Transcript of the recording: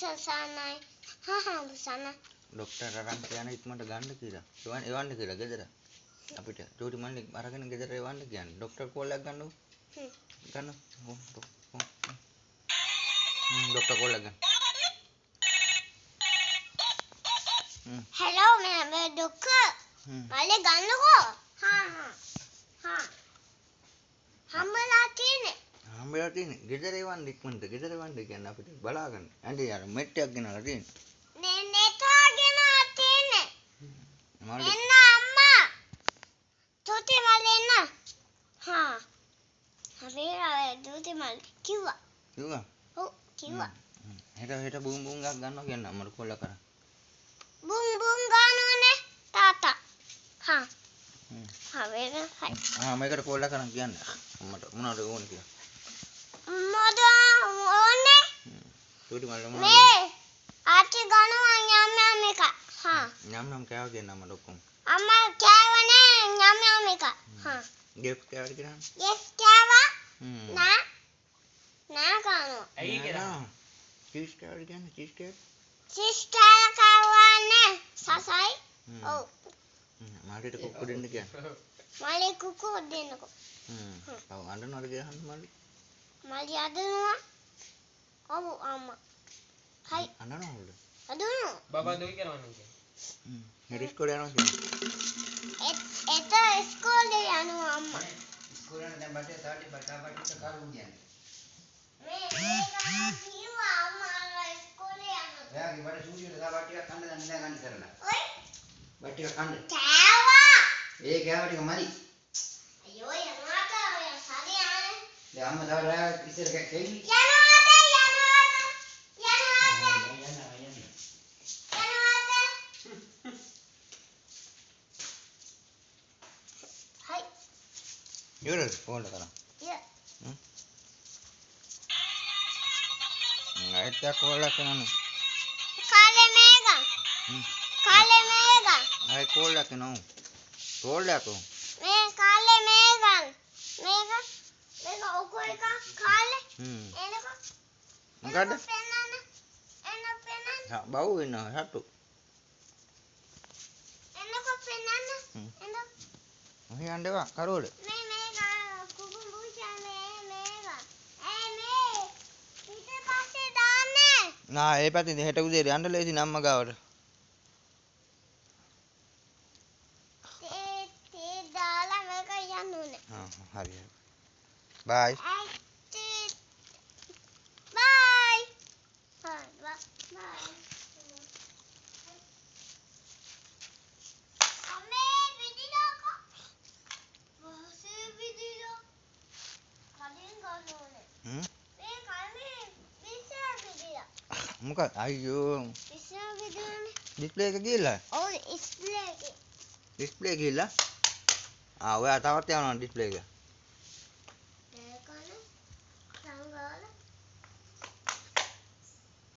සසනයි. හා හා සන. ඩොක්ටර් අරන් කියන ඉක්මනට ගන්න කියලා. එවන්න එවන්න කියලා ගෙදර. අපිට චූටි මල්ලි අරගෙන ගෙදර එවන්න කියන්නේ. ඩොක්ටර් කෝල් එකක් ගන්නකො. ගන්න. ඩොක්ටර් කෝල් එකක් ගන්න. હેલો මේ ඩොක්ටර්. මල්ලි ගන්නකෝ. හා හා. හා. හම්බලා තියෙන්නේ. හම්බෙලා තියෙන්නේ. ගෙදර එවන්න ඉක්මනට. ගෙදර එවන්න කියන්නේ අපිට බලාගන්න. ඇඳේ අර මෙට්ටයක් ගෙනලා තියෙන්නේ. නෙටා ගෙනලා තියෙන්නේ. එන්න අම්මා. චූටි මල්ලි එන්න. හා. හරි චූටි මල්ලි කිව්වා. කිව්වා? ඔව් කිව්වා. හෙට හෙට බූම් බූම් එකක් ගන්නවා කියන්න අම්මට කෝල් එකක් කරා. බූම් බූම් ගන්නවනේ තාත්තා. හා. හා වෙන හරි. ආ මේකට කෝල් එකක් කරන් කියන්න අම්මට මොනවද ඕනේ කියලා. මොනවද ඕනේ? චූටි මල්ලි මොනවද? මේ ආච්චි ගන්නවා යම් යම් එක. හා. යම් යම් කෑවා කියන්න අම්මට ඔක්කොම. අම්මා කෑවා නෑ යම් යම් එක. හා. ගෙෆ් කෑවද කියලා? ගෙෆ් කෑවා. නෑ. නෑ කනවා. ඇයි කියලා? චීස් කෑවද කියන්නේ චීස් කෑවද? චීස් කෑවා කෑවා නෑ. සසයි. ඔව්. මල්ලිට කුක්කු දෙන්න කියන්න. මල්ලි කුක්කු දෙන්නකෝ. ඔව් අඬනවද කියලා අහන්න මල්ලි. මල්ලි අඬනවා. ඔව් අම්මා. හයි. අඬනවලු. අඬනවා. බබා දුයි කරවන්න කියන්නේ. හෙට ඉස්කෝලේ යනවා කියන්නේ. එත ඉස්කෝලේ යනවා අම්මා. ඉස්කෝලේ යන දැන් බටේ තාටි බටා බටි කාරුන් කියන්නේ. මේ මේක කිව්වා අම්මා ඉස්කෝලේ යනවා. ඔයාගේ බඩ සූසියට තව බට් ටිකක් කන්න දැන් නෑ ගන්න ඉස්සරලා. ඔයි. බට් ටිකක් කන්න. කෑවා. ඒ කෑව ටික මදි. අයියෝ යනවාට ඔය සරි යන්නේ. දැන් අම්මා තව රෑ ඉස්සර කැවි. යනවාට යනවාට යනවාට යන්න යන්න. යනවාට. හයි. ඉවරද ෆෝන් එක කරා? ය. ඇත්ත කෝල් එකක් එනවනේ. කාලේ මේක. කාලේ මේක. ආයි කෝල් එකක් එනවා. කෝල් එකක්. මේ කාලේ මේක. මේක මේක ඔකෝ එක කාලේ. එනකෝ. මොකද්ද? පෙන්නන්න. එන්න පෙන්නන්න. බව් වෙනවා සතු. එන්නකෝ පෙන්නන්න. එන්න. ඔහේ යන්න එපා කරවල. මේ මේක කුකුඹුචා මේ මේක. ඒ මේ ඊට පස්සේ දාන්නේ. නා ඒ පැත්තෙන් හෙට උදේ යන්න ලේසි නම්ම ගාවට. තේ තේ දාලා මේක යන්න ඕනේ. ආ හරි හරි. බයි. බයි. හරි බයි. අම්මේ විදිලාකෝ. වාසේ විදිලා. කලින් ගන්න ඕනේ. මේ කලින් විසර විදිලා. මොකක්ද අයියෝ. විසර විදිලානේ. ඩිස්ප්ලේ එක ගිහිල්ලා? ඔව් ඩිස්ප්ලේ එක. ඩිස්ප්ලේ ගිහිල්ලා? ආ ඔයා තවත් යනවා ඩිස්ප්ලේ එක.